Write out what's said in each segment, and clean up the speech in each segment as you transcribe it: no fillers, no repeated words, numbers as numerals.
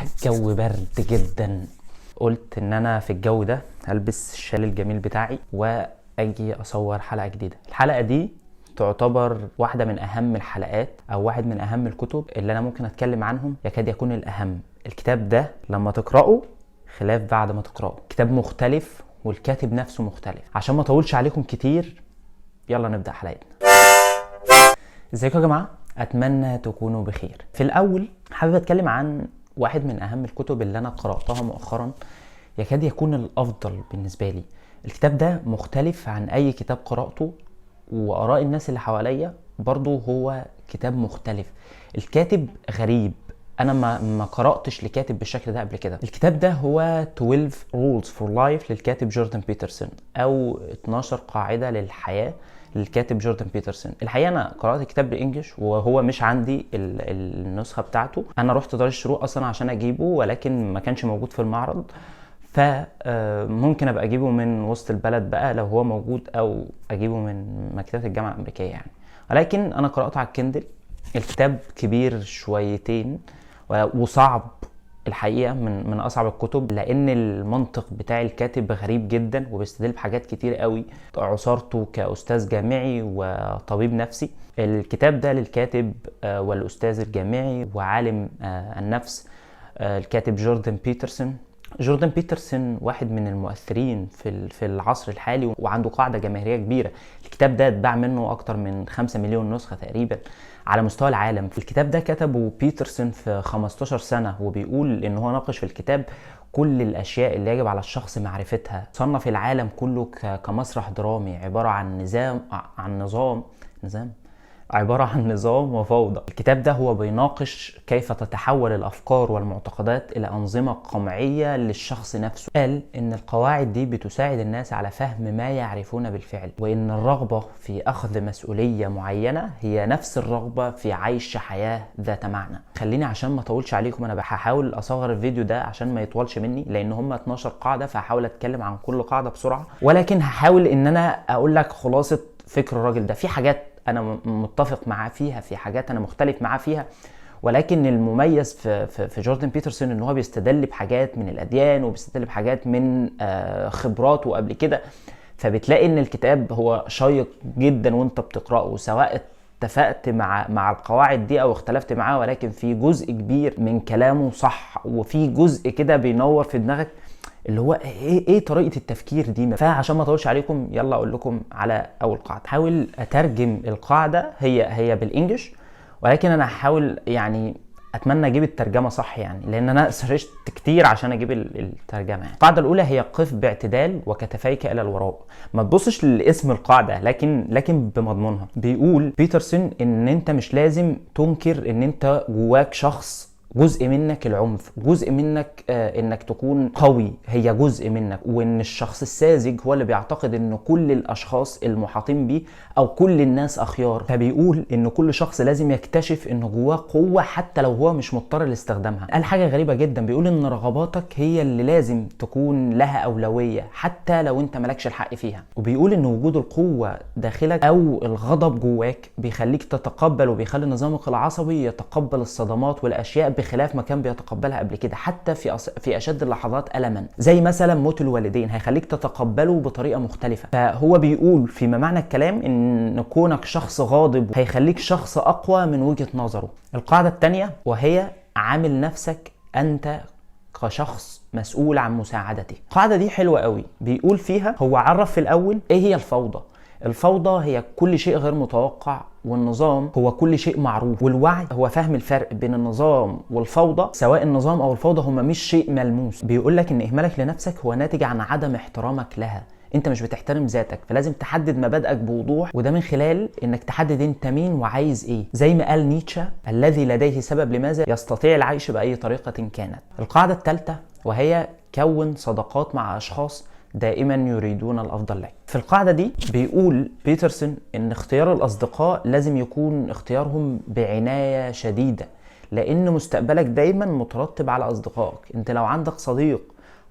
الجو برد جدا. قلت ان انا في الجو ده هلبس الشال الجميل بتاعي واجي اصور حلقة جديدة. الحلقة دي تعتبر واحدة من اهم الحلقات او واحد من اهم الكتب اللي انا ممكن اتكلم عنهم، يكاد يكون الاهم. الكتاب ده لما تقرأه خلاف بعد ما تقرأه، كتاب مختلف والكاتب نفسه مختلف. عشان ما اطولش عليكم كتير يلا نبدأ حلقتنا. ازيكم يا جماعة؟ اتمنى تكونوا بخير. في الاول حابب اتكلم عن واحد من اهم الكتب اللي انا قرأتها مؤخرا، يكاد يكون الافضل بالنسبة لي. الكتاب ده مختلف عن اي كتاب قرأته، واراء الناس اللي حواليا برضو هو كتاب مختلف. الكاتب غريب، انا ما قرأتش لكاتب بالشكل ده قبل كده. الكتاب ده هو 12 Rules for Life للكاتب جوردن بيترسون، او 12 قاعدة للحياة للكاتب جوردن بيترسون. الحقيقة انا قرأت الكتاب بال English وهو مش عندي النسخة بتاعته. انا رحت دار الشروق اصلا عشان اجيبه، ولكن ما كانش موجود في المعرض، فممكن ابقى اجيبه من وسط البلد بقى لو هو موجود، او اجيبه من مكتبة الجامعة الامريكية يعني. ولكن انا قرأته على ال Kindle. الكتاب كبير شويتين وصعب الحقيقة، من أصعب الكتب، لأن المنطق بتاع الكاتب غريب جدا وبيستدل بحاجات كتير قوي، عصارته كأستاذ جامعي وطبيب نفسي. الكتاب ده للكاتب والأستاذ الجامعي وعالم النفس الكاتب جوردن بيترسون. جوردن بيترسون واحد من المؤثرين في العصر الحالي، وعنده قاعدة جماهيرية كبيرة. الكتاب ده اتباع منه أكتر من 5 مليون نسخة تقريبا على مستوى العالم. الكتاب ده كتبه بيترسون في 15 سنة، وبيقول إن هو ناقش في الكتاب كل الأشياء اللي يجب على الشخص معرفتها. صنف العالم كله كمسرح درامي، عبارة عن نظام، عن نظام، نظام عبارة عن نظام وفوضى. الكتاب ده هو بيناقش كيف تتحول الأفكار والمعتقدات إلى أنظمة قمعية للشخص نفسه. قال إن القواعد دي بتساعد الناس على فهم ما يعرفون بالفعل، وإن الرغبة في أخذ مسؤولية معينة هي نفس الرغبة في عيش حياة ذات معنى. خليني عشان ما أطولش عليكم، أنا هحاول أصغر الفيديو ده عشان ما يطولش مني، لأن هم 12 قاعدة، فهحاول أتكلم عن كل قاعدة بسرعة، ولكن هحاول إن أنا أقول لك خلاصة فكر الراجل ده. في حاجات انا متفق معاه فيها، في حاجات انا مختلف معاه فيها، ولكن المميز في جوردن بيترسون ان هو بيستدل بحاجات من الاديان، وبيستدل بحاجات من خبراته قبل كده، فبتلاقي ان الكتاب هو شيق جدا وانت بتقراه، سواء اتفقت مع القواعد دي او اختلفت معاه، ولكن في جزء كبير من كلامه صح، وفي جزء كده بينور في دماغك اللي هو ايه طريقه التفكير دي. فعشان ما اطولش عليكم يلا اقول لكم على اول قاعدة. حاول اترجم القاعدة، هي بال English، ولكن انا هحاول اتمنى اجيب الترجمة صح، لان انا سرشت كتير عشان اجيب الترجمة. القاعدة الاولى هي قف باعتدال وكتفيك الى الوراء. ما تبصش لاسم القاعدة لكن بمضمونها. بيقول بيترسون ان انت مش لازم تنكر ان انت جواك شخص، جزء منك العنف، جزء منك انك تكون قوي، هي جزء منك، وان الشخص الساذج هو اللي بيعتقد ان كل الاشخاص المحاطين بيه او كل الناس اخيار. فبيقول ان كل شخص لازم يكتشف ان جواه قوة حتى لو هو مش مضطر لاستخدامها. قال حاجة غريبة جدا، بيقول ان رغباتك هي اللي لازم تكون لها أولوية حتى لو انت مالكش الحق فيها. وبيقول ان وجود القوة داخلك او الغضب جواك بيخليك تتقبل، وبيخلي نظامك العصبي يتقبل الصدمات والاشياء بخلاف ما كان بيتقبلها قبل كده، حتى في اشد اللحظات الما، زي مثلا موت الوالدين هيخليك تتقبله بطريقة مختلفة. فهو بيقول فيما معنى الكلام ان كونك شخص غاضب هيخليك شخص اقوى من وجهه نظره. القاعدة الثانية وهي عامل نفسك انت كشخص مسؤول عن مساعدته. القاعدة دي حلوة قوي، بيقول فيها هو عرف في الاول ايه هي الفوضى. الفوضى هي كل شيء غير متوقع، والنظام هو كل شيء معروف، والوعي هو فهم الفرق بين النظام والفوضى، سواء النظام او الفوضى هما مش شيء ملموس. بيقول لك ان اهمالك لنفسك هو ناتج عن عدم احترامك لها، انت مش بتحترم ذاتك، فلازم تحدد مبادئك بوضوح، وده من خلال انك تحدد انت مين وعايز ايه. زي ما قال نيتشه، الذي لديه سبب لماذا يستطيع العيش باي طريقة كانت. القاعدة الثالثة وهي كون صداقات مع اشخاص دائما يريدون الافضل لك. في القاعدة دي بيقول بيترسون ان اختيار الاصدقاء لازم يكون اختيارهم بعناية شديدة، لان مستقبلك دايما مترتب على اصدقائك. انت لو عندك صديق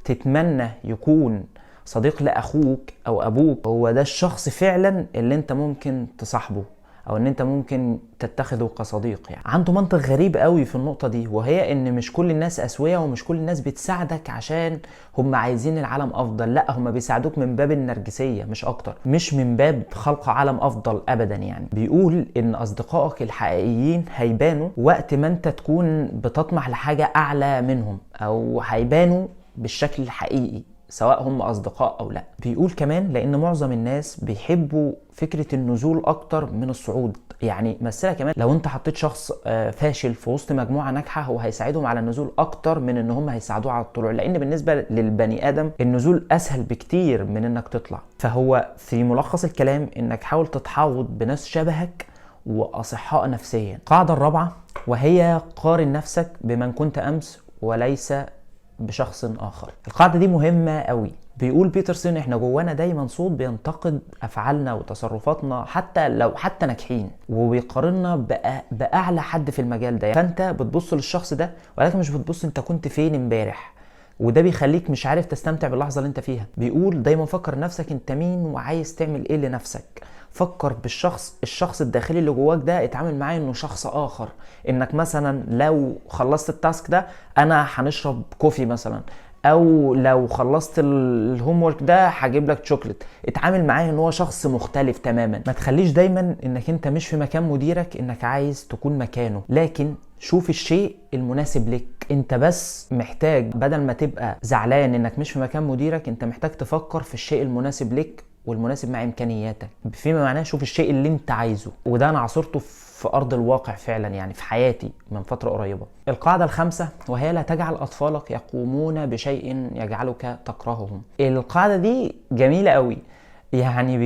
تتمنى يكون صديق لاخوك او ابوك، هو ده الشخص فعلا اللي انت ممكن تصاحبه او ان انت ممكن تتخذه كصديق. يعني عنده منطق غريب قوي في النقطة دي، وهي ان مش كل الناس اسوية ومش كل الناس بتساعدك عشان هم عايزين العالم افضل، لا هم بيساعدوك من باب النرجسية مش اكتر، مش من باب خلق عالم افضل ابدا. يعني بيقول ان اصدقائك الحقيقيين هيبانوا وقت ما انت تكون بتطمح لحاجة اعلى منهم، او هيبانوا بالشكل الحقيقي سواء هم أصدقاء أو لا. بيقول كمان لأن معظم الناس بيحبوا فكرة النزول أكتر من الصعود. يعني مثلا كمان لو أنت حطيت شخص فاشل في وسط مجموعة ناجحة، هو هيساعدهم على النزول أكتر من إن هم هيساعدوه على الطلوع، لأن بالنسبة للبني آدم النزول أسهل بكتير من إنك تطلع. فهو في ملخص الكلام إنك حاول تتحوط بناس شبهك وأصحاء نفسيا. القاعدة الرابعة وهي قارن نفسك بمن كنت أمس وليس بشخص آخر. القاعدة دي مهمة قوي. بيقول بيترسون احنا جوانا دايما صوت بينتقد افعالنا وتصرفاتنا حتى لو حتى ناجحين، وبيقارننا باعلى حد في المجال ده. فانت بتبص للشخص ده ولكن مش بتبص انت كنت فين امبارح، وده بيخليك مش عارف تستمتع باللحظة اللي انت فيها. بيقول دايما فكر نفسك انت مين وعايز تعمل ايه لنفسك. فكر بالشخص، الشخص الداخلي اللي جواك ده اتعامل معاه انه شخص اخر. انك مثلا لو خلصت ال task ده انا هنشرب coffee مثلا، او لو خلصت ال homework ده هجيب لك شوكليت. اتعامل معاه ان هو شخص مختلف تماما. ما تخليش دايما انك انت مش في مكان مديرك انك عايز تكون مكانه، لكن شوف الشيء المناسب لك. انت بس محتاج بدل ما تبقى زعلان انك مش في مكان مديرك، انت محتاج تفكر في الشيء المناسب لك والمناسب مع امكانياتك، فيما معناه شوف الشيء اللي انت عايزه. وده انا عاصرته في ارض الواقع فعلا، يعني في حياتي من فترة قريبه. القاعدة الخامسة وهي لا تجعل اطفالك يقومون بشيء يجعلك تكرههم. القاعدة دي جميلة قوي. يعني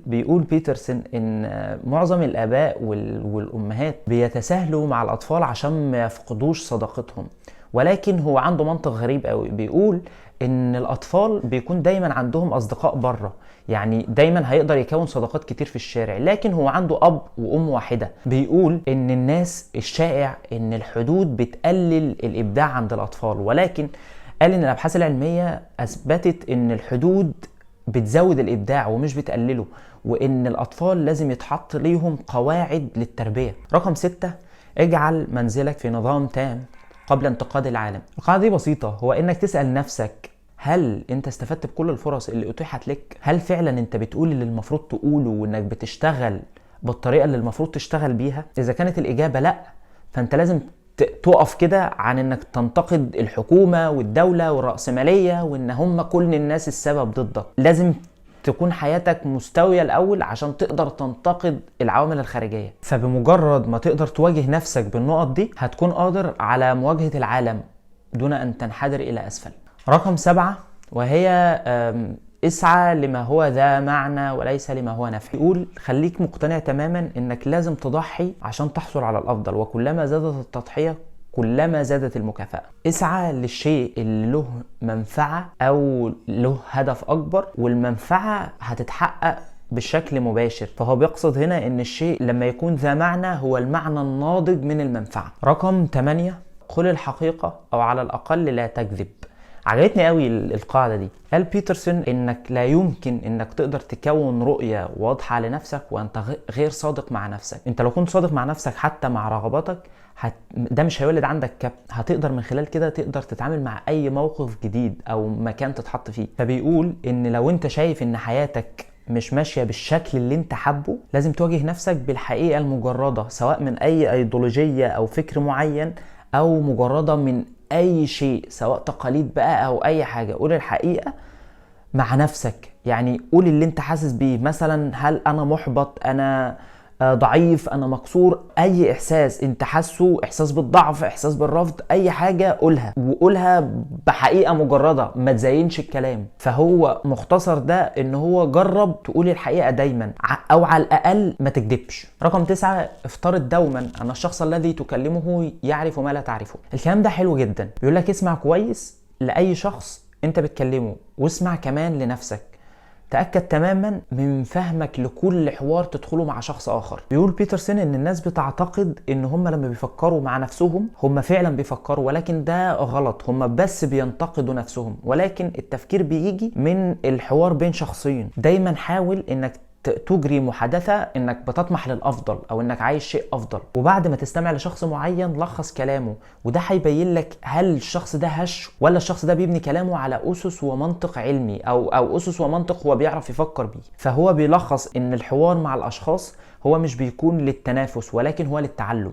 بيقول بيترسون ان معظم الاباء والامهات بيتساهلوا مع الاطفال عشان ما يفقدوش صداقتهم، ولكن هو عنده منطق غريب قوي. بيقول ان الاطفال بيكون دايما عندهم اصدقاء بره، يعني دايما هيقدر يكون صداقات كتير في الشارع، لكن هو عنده اب وام واحدة. بيقول ان الناس الشائع ان الحدود بتقلل الابداع عند الاطفال، ولكن قال ان الابحاث العلمية اثبتت ان الحدود بتزود الابداع ومش بتقلله، وان الاطفال لازم يتحط ليهم قواعد للتربية. رقم 6، اجعل منزلك في نظام تام قبل انتقاد العالم. القاعدة دي بسيطة، هو انك تسال نفسك هل انت استفدت بكل الفرص اللي اتيحت لك؟ هل فعلا انت بتقول اللي المفروض تقوله وانك بتشتغل بالطريقة اللي المفروض تشتغل بيها؟ اذا كانت الاجابة لا، فانت لازم تقف كده عن انك تنتقد الحكومة والدولة والرأسماليه وان هم كل الناس السبب ضدك. لازم تكون حياتك مستوية الاول عشان تقدر تنتقد العوامل الخارجية. فبمجرد ما تقدر تواجه نفسك بالنقط دي هتكون قادر على مواجهة العالم دون ان تنحدر الى اسفل. رقم 7 وهي اسعى لما هو ذا معنى وليس لما هو نفع. يقول خليك مقتنع تماما انك لازم تضحي عشان تحصل على الافضل، وكلما زادت التضحية كلما زادت المكافأة. اسعى للشيء اللي له منفعة او له هدف اكبر، والمنفعة هتتحقق بشكل مباشر. فهو بيقصد هنا ان الشيء لما يكون ذا معنى هو المعنى الناضج من المنفعة. رقم 8، قل الحقيقة او على الاقل لا تكذب. عجبتني قوي القاعدة دي. قال بيترسون انك لا يمكن انك تقدر تكون رؤية واضحة لنفسك وانت غير صادق مع نفسك. انت لو كنت صادق مع نفسك حتى مع رغباتك ده مش هيولد عندك كبت، هتقدر من خلال كده تقدر تتعامل مع اي موقف جديد او مكان تتحط فيه. فبيقول ان لو انت شايف ان حياتك مش ماشية بالشكل اللي انت حابة، لازم تواجه نفسك بالحقيقة المجردة، سواء من اي ايديولوجية او فكر معين او مجرده من اي شيء، سواء تقاليد بقى او اي حاجة. قول الحقيقة مع نفسك، يعني قول اللي انت حاسس بيه. مثلا هل انا محبط، انا ضعيف، انا مكسور، اي احساس انت حاسه، احساس بالضعف، احساس بالرفض، اي حاجة قولها، وقولها بحقيقة مجرده، ما تزينش الكلام. فهو مختصر ده ان هو جرب تقول الحقيقة دايما، او على الاقل ما تكذبش. رقم 9، افترض دوما ان الشخص الذي تكلمه يعرف ما لا تعرفه. الكلام ده حلو جدا، بيقول لك اسمع كويس لاي شخص انت بتكلمه، واسمع كمان لنفسك. تأكد تماما من فهمك لكل حوار تدخله مع شخص آخر. بيقول بيترسون إن الناس بتعتقد إن هم لما بيفكروا مع نفسهم هم فعلا بيفكروا، ولكن ده غلط، هم بس بينتقدوا نفسهم، ولكن التفكير بيجي من الحوار بين شخصين. دايما حاول إنك تجري محادثة انك بتطمح للافضل او انك عايز شيء افضل. وبعد ما تستمع لشخص معين لخص كلامه، وده هيبين لك هل الشخص ده هش ولا الشخص ده بيبني كلامه على اسس ومنطق علمي او اسس ومنطق هو بيعرف يفكر بيه. فهو بيلخص ان الحوار مع الاشخاص هو مش بيكون للتنافس ولكن هو للتعلم.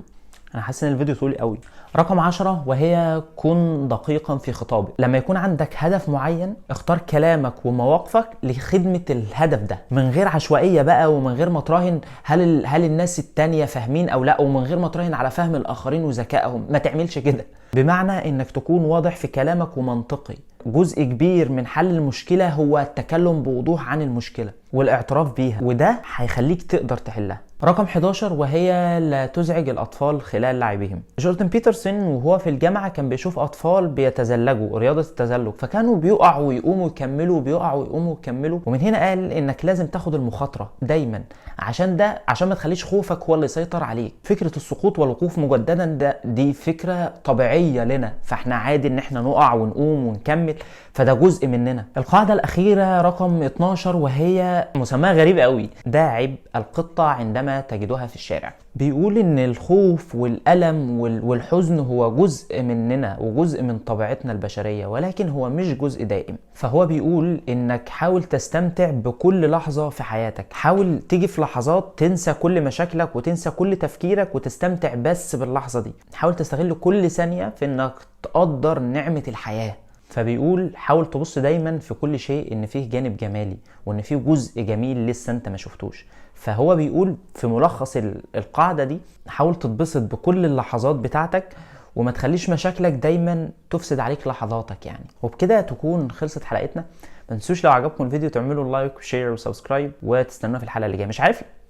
انا حاسس ان الفيديو طويل قوي. رقم 10 وهي كن دقيقا في خطابك. لما يكون عندك هدف معين اختار كلامك ومواقفك لخدمة الهدف ده، من غير عشوائية بقى، ومن غير ما تراهن هل الناس التانية فاهمين او لا، ومن غير ما تراهن على فهم الاخرين وذكائهم. ما تعملش كده. بمعنى انك تكون واضح في كلامك ومنطقي. جزء كبير من حل المشكلة هو التكلم بوضوح عن المشكلة والاعتراف بيها، وده هيخليك تقدر تحلها. رقم 11 وهي لا تزعج الأطفال خلال لعبهم. جوردن بيترسون وهو في الجامعة كان بيشوف أطفال بيتزلجوا رياضة التزلج، فكانوا بيقعوا ويقوموا يكملوا، بيقعوا ويقوموا يكملوا. ومن هنا قال إنك لازم تاخد المخاطرة دايما، عشان ما تخليش خوفك هو اللي يسيطر عليك. فكرة السقوط والوقوف مجددا دي فكرة طبيعية لنا، فاحنا عادي إن احنا نقع ونقوم ونكمل، فده جزء مننا. القاعدة الأخيرة رقم 12 وهي مسماها غريب قوي، داعب القطة عندما تجدها في الشارع. بيقول إن الخوف والألم والحزن هو جزء مننا وجزء من طبيعتنا البشرية، ولكن هو مش جزء دائم. فهو بيقول إنك حاول تستمتع بكل لحظة في حياتك، حاول تيجي في لحظات تنسى كل مشاكلك وتنسى كل تفكيرك وتستمتع بس باللحظة دي. حاول تستغل كل ثانية في إنك تقدر نعمة الحياة. فبيقول حاول تبص دايما في كل شيء ان فيه جانب جمالي وان فيه جزء جميل لسه انت ما شفتوش. فهو بيقول في ملخص القاعدة دي، حاول تتبسط بكل اللحظات بتاعتك وما تخليش مشاكلك دايما تفسد عليك لحظاتك يعني. وبكده تكون خلصت حلقتنا. ما تنسوش لو عجبكم الفيديو تعملوا like و share و subscribe، وتستنونا في الحلقة اللي جاية.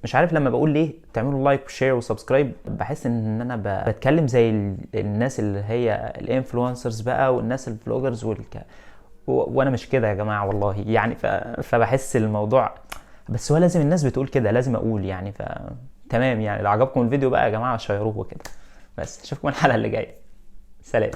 مش عارف لما بقول ليه تعملوا like و share و subscribe، بحس ان انا بتكلم زي الناس اللي هي ال influencers بقى والناس ال vloggers وانا مش كده يا جماعة والله يعني. فبحس الموضوع، بس هو لازم الناس بتقول كده لازم اقول يعني. تمام يعني. لو عجبكم الفيديو بقى يا جماعة شيروه وكده. بس اشوفكم الحلقة اللي جاية. سلام.